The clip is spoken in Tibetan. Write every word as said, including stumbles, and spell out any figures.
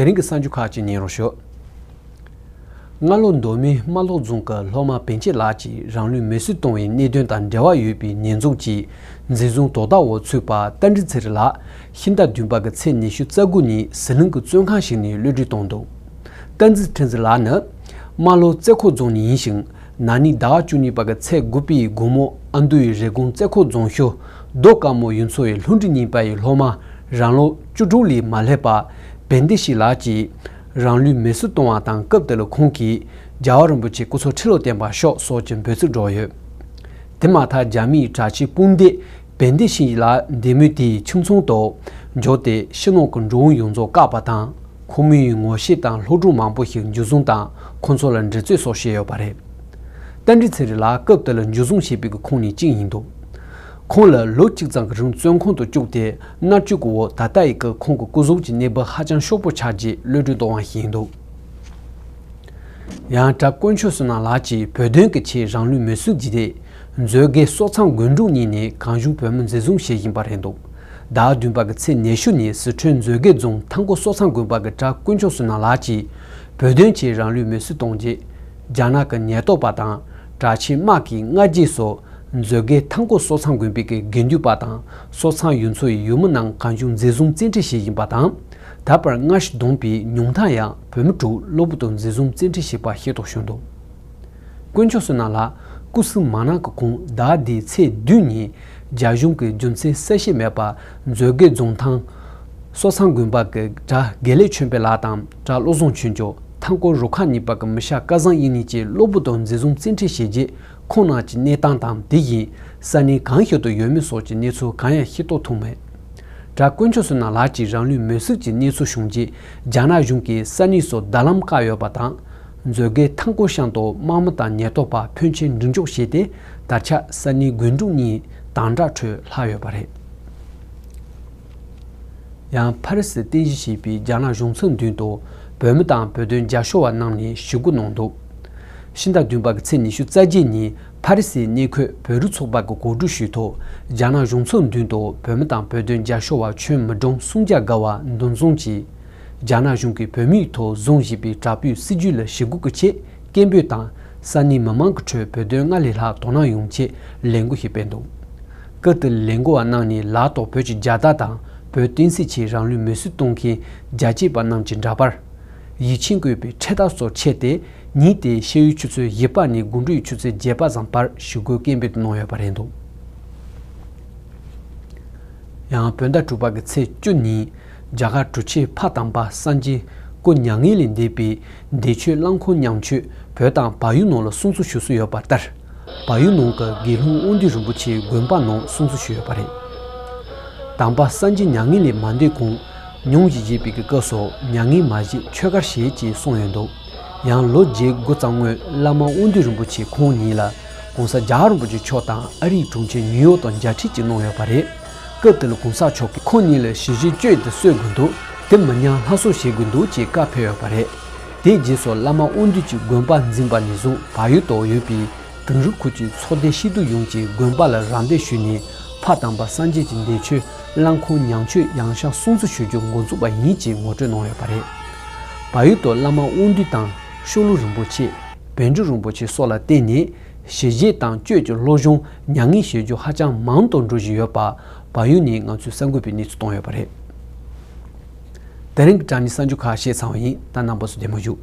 དེ་རིང་གི་གསར་འགྱུར་ཁག་ཅིག་ཉན་རོགས་ཞུ། སྔ་ལོ་མདོ་སྨད་རྨ་ལྷོ་རྫོང་གི་སློབ་མ་བན་ཆེ་ལགས་ཀྱིས་རང་ལུས་མེར་སྲེག་བཏང་བའི་གནད་དོན་དང་འབྲེལ་བ་ཡོད་པའི་ཉེས་འཛུགས་ཀྱིས་འཛིན་བཟུང་དོ་བདག་འོག་ཚུད་པ་རྟ་མགྲིན་ཚེ་རིང་ལགས་ཕྱི་ཟླ་བདུན་པ་གི་ཚེས་ཉི་ཤུ་རྩ་དགུ་ཉིན་ཟི་ལིང་གི་བཙོན་ཁང་ཞིག་ནས་གློད་གྲོལ་བཏང་འདུག། རྟ་མགྲིན་ཚེ་རིང་ལགས་ནི་རྨ་ལྷོ་རྩེ་ཁོག་རྫོང་ནས་ཡིན་ཞིང་། ན་ནིང་ཟླ་བ་བཅུ་གཉིས་པ་གི་ཚེས་དགུ་པའི་དགོང་མོ་ཨ་མདོ་ཡི་རི་ཀོན་རྩེ་ཁོག་རྫོང་ཤོག་རྡོ་དཀར་མོ་ཡུལ་ཚོ་ཡི་ལྷུན་གྲུ་གཉིས་པ་ཡི་སློབ་མ་རང་ལོ་བཅུ་དྲུག་ལས་མ་སླེབས་པ་བན་དེ་ཤིང་ལགས་ཀྱིས་རང་ལུས་མེར་སྲེག་བཏང་བ་དང་། སྐབས་དེ་ལ་ཁོང་གིས་རྒྱལ་བ་རིན་པོ་ཆེ་སྐུ་ཚེ་ཁྲི་ལོ་བརྟན་པར་ཤོག་སོགས་ཀྱི་འབོད་ཚིག་སྒྲོག་ཡོད། དེ་མ་ཐག་རྒྱ་མིའི་དྲག་ཆས་དཔུང་སྡེས་བན་དེ་ཤིང་ལགས་འདེམས་མི་དེའི་ཁྱིམ་ཚང་དུ་འབྱོར་ཏེ་ཕྱི་ནང་གི་འགྲོ་འོང་ཡོངས་རྫོགས་བཀག་པ་དང་། ཁོ་མོའི་ངོ་ཤེས་དང་སློབ་གྲོགས་མང་པོ་ཞིག་འཇུ་བཟུང་དང་ཁོ་ཚོ་ལ་འདྲི་རྩད་སོགས་བྱས་ཡོད་པ་རེད། རྟ་མགྲིན་ཚེ་རིང་ལགས་སྐབས་དེ་ལ་འཇུ་བཟུང་བྱས་པའི་ཁོངས་ནས་གཅིག་ཡིན་འདུག། ཁོང་ལ་ལོ་གཅིག་ཙམ་གྱི་རིང་བཙོན་ཁང་དུ་བཅུག་སྟེ་མནར་གཅོད་ཀྱི་འོག་ད་ལྟ་ཡི་གི་ཁོང་གི་སྐུ་གཟུགས་ཀྱི་གནས་བབ་ཧ་ཅང་ཤོག་པོ་ཆགས་རྗེས་གློད་གྲོལ་བཏང་བ་ཞིག་ཡིན་འདུག། ཡང་གྲྭ་དཀོན་མཆོག་བསོད་ནམས་ལགས་ཀྱིས་བོད་དོན་གྱི་ཆེད་རང་ལུས་མེར་སྲེག་བགྱིས་ཏེ། མཛོད་དགེ་སོག་ཚང་དགོན་དྲུག་གཉིས་ནས་གངས་ལྗོངས་བོད་མི་འཛིན་བཟུང་བྱེད་བཞིན་པ་རེད་འདུག། ཟླ་བ་བདུན་པ་གི་ཚེས་ཉི་ཤུ་ཉིན་སི་ཁྲོན་མཛོད་དགེ་རྫོང་ཐང་སྐོར་སོག་ཚང་དགོན་པ་གི་གྲྭ་དཀོན་མཆོག་བསོད་ནམས་ལགས་ཀྱིས་བོད་དོན་ཆེད་རང་ལུས་མེར་སྲེག་བཏང་རྗེས། རྒྱ་ནག་གི་ཉེན་རྟོག་པ་དང་དྲག་ཆས་དམག་གིས་སྔ་རྗེས་སུ་མཛོད་དགེ་ཐང་སྐོར་སོག་ཚང་དགོན་པའི་གི་དགེ་འདུན་པ་དང་སོག་ཚང་ཡུལ་ཚོ་ཡི་ཡུལ་མི་རྣམས་གངས་ལྗོངས་འཛིན་བཟུང་བཙན་ཁྲིད་བྱེད་བཞིན་པ་དང་། ད་བར་སྔ་ཕྱི་བསྡོམས་པའི་ཉུང་མཐའ་ཡང་བོད་མི་དྲུག་གློ་བུར་དུ་འཛིན་བཟུང་བཙན་ཁྲིད་བྱས་པ་ཤེས་རྟོགས་བྱུང་འདུག། དཀོན་མཆོག་བསོད་ནམས་ལགས་སྐུ་སྲིད་མ་གནང་གི་གོང་ཟླ་བ་འདིའི་ཚེས་བདུན་ཉིན་རྒྱ་གཞུང་གིས་རྒྱུ་མཚན་གསལ་བཤད་མེད་པར་མཛོད་དགེ་རྫོང་ཐང་སོག་ཚང་དགོན་པ་གི་གྲྭ་དགེ་ལེགས་ཆོས་འཕེལ་ལགས་དང་གྲྭ་བློ་བཟང་ཆོས་འབྱོར། ཐང་སྐོར་རུ་ཁག་གཉིས་པ་གི་མི་ཤ་སྐལ་བཟང་དབྱིག་གཉེན་བཅས་གློ་བུར་དུ་འཛིན་བཟུང་བཙན་ཁྲིད་བྱས་རྗེས། ཁོང་རྣམས་ཀྱི་གནས་སྟངས་དང་དེ་བཞིན་ས་གནས་གང་ཞིག་ཏུ་ཡོད་མེད་སོགས་ཀྱི་གནས་ཚུལ་གང་ཡང་ཤེས་རྟོགས་ཐུབ་མེད། གྲྭ་དཀོན་མཆོག་བསོད་ནམས་ལགས་ཀྱིས་རང་ལུས་མེར་སྲེག་གི་གནས་ཚུལ་བྱུང་རྗེས་རྒྱ་ནག་གཞུང་གིས་ས་གནས་སུ་རྡ་ལམ་བཀག་ཡོད་པ་དང་། མཛོད་དགེ་ཐང་སྐོར་གཤམ་དུ་དམག་མི་དང་ཉེན་རྟོག་པ་ཕོན་ཆེན་མགྲིན་འཇོག་བྱས་ཏེ། ད་ཆ་ས་གནས་དགོན་དྲུག་གཉིས་དམ་དྲག་ཁྲོད་ལྷག་ཡོད་པ་རེད། ཡང་ཕ་རི་སིར་རྟེན་གཞི་བྱས་པའི་རྒྱ་ནག་གཞུང་ཚབ་མདུན་དུ་བོད་མི་དང་བོད་དོན་རྒྱབ་སྐྱོར་བ་རྣམས་ནས་ཞི་རྒོལ་གནང་འདུག། ཕྱི་ཟླ་བདུན་པ་གི་ཚེས་ཉི་ཤུ་རྩ་བརྒྱད་ཉིན་ཕ་རི་སིའི་གནས་འཁོད་བོད་རིགས་ཚོགས་པ་གིས་གོ་སྒྲིག་ཞུས་ཐོག་རྒྱ་ནག་གཞུང་ཚབ་མདུན་དུ་བོད་མི་དང་བོད་དོན་རྒྱབ་སྐྱོར་བ་ཁྱོན་མི་གྲངས་སུམ་བརྒྱ་བརྒལ་བ་འདུ་འཛོམས་ཀྱིས། རྒྱ་ནག་གཞུང་གིས་བོད་མིའི་ཐོག་བཟུང་བཞིན་པའི་དྲག་པོའི་སྲིད་ཇུས་ལ་ཞི་རྒོལ་གྱི་ཆེད། སྐད་འབོད་དང་། ས་གནས་མི་མང་གི་ཁྲོད་བོད་དོན་སྔར་ལས་ལྷག་དོ་སྣང་ཡོང་ཆེད་ལས་འགུལ་ཞིག་སྤེལ་འདུག། སྐབས་དེར་ལས་འགུལ་བ་རྣམས་ནས་ལག་ཐོགས་བོད་ཀྱི་རྒྱལ་དར་དང་བོད་བསྟན་སྲིད་ཆེད་རང་ལུས་མེར་སྲེག་གཏོང་མཁན་རྒྱལ་གཅེས་པ་རྣམས་ཀྱི་འདྲ་པར། ཡིད་ཆེས་དགོས་པའི་འཕྲེད་དར་སོགས་ཕྱེ་སྟེ། ཉིན་དེའི་ཕྱི་ཡུལ་ཆུ་ཚོད་བཞི་པ་ནས་དགོང་དྲོའི་ཆུ་ཚོད་བརྒྱད་པ་ཙམ་བར་ཞི་རྒོལ་སྐད་འབོད་དུ་གནང་ཡོད་པ་རེད་འདུག། ཡང་བོད་ཟླ་དྲུག་པ་གི་ཚེས་བཅུ་ཉིན། རྒྱ་གར་གྲུབ་ཆེན་ཕ་དམ་པ་སངས་རྒྱས་སྐུ་མྱ་ངན་ལས་འདས་པའི་བདེ་མཆོད་གླང་འཁོར་ཉང་མཆོད་བོད་དང་བལ་ཡུལ་ནང་ལ་སྲུང་བརྩི་ཞུ་སྲོལ་ཡོད་པ་ལྟར། བལ་ཡུལ་ནང་གི་དགེ་སློང་དབང་འདུས་རིན་པོ་ཆེའི་དགོན་པ་ནང་སྲུང་བརྩི་ཞུས་ཡོད་པ་རེད། དམ་པ་སངས་རྒྱས་མྱ་ངན་ལས་མ་འདས་གོང་། མྱོང་བཞིན་བཞེས་པའི་སྐབས་སུ་མྱ་ངན་མ་བཞེས་ཆོས་སྒར་བཞེས་ཅེས་གསུངས་ཡོད་འདུག། ཡང་ལོ་བརྒྱད་དགུ་ཙམ་སྔོན་བླ་མ་དབང་འདུས་རིན་པོ་ཆེ་ཁོང་ཉིད་ལ་༸གོང་ས་༸རྒྱལ་བ་རིན་པོ་ཆེ་མཆོག་དང་ཨ་རིའི་དྲུང་ཆེ་ནིའུ་ཡོག་ཏུ་མཇལ་འཕྲད་ཅིག་གནང་ཡོད་པ་རེད། སྐབས་དེ་ལ་༸གོང་ས་མཆོག་གིས་ཁོང་ཉིད་ལ་ཞི་བྱེད་གཅོད་དེ་གསོད་དགོས་འདུག། དེ་མི་ཉམས་སླར་གསོ་བྱེད་དགོས་འདུག་ཅེས་བཀའ་ཕེབས་ཡོད་པ་རེད། དེའི་རྗེས་སུ་བླ་མ་དབང་འདུས་ཀྱིས་དགོན་པ་འཛིན་པ་ནས་བཟུང་བལ་ཡུལ་དུ་ཡོད་པའི་དིང་རི་ཁུལ་གྱི་ཚོགས་སྡེ་སྐྱིད་སྡུག་ཡོངས་ཀྱིས་དགོན་པ་ལ་རམ་འདེགས་ཞུས་ནས་ཕ་དམ་པ་སངས་རྒྱས་ཀྱི་བདེ་མཆོད་གླང་འཁོར་ཉང་མཆོད་ཡང་བསྐྱར་སྲུང་བརྩི་ཞུ་རྒྱུ་འགོ་འཛུགས་པ་ཡིན་ཅེས་ངོ་སྤྲོད་གནང་ཡོད་པ་རེད། བལ་ཡུལ་དུ་བླ་མ་དབང་འདུས་དང་། ཤོ་ལོ་རིན་པོ་ཆེ། བཻ་ཌཱུརྱ་རིན་པོ་ཆེ་སོགས་ལ་བརྟེན་ནས་ཞི་བྱེད་དང་གཅོད་ཀྱི་སློབ་སྦྱོང་མྱ་ངན་བྱེད་རྒྱུ་ཧ་ཅང་མང་དུ་འགྲོ་བཞིན་ཡོད་པ་བལ་ཡུལ་ནས་ང་ཚོས་གསར་འགོད་པས་གནས་ཚུལ་བཏོན་ཡོད་པ་རེད། དེ་རིང་གི་དྲ་བརྙན་གསར་འགྱུར་ཁག་བཤད་ཚར་བ་ཡིན། ད་རྣམ་པ་ཚོ་བདེ་མོ་བཞུགས།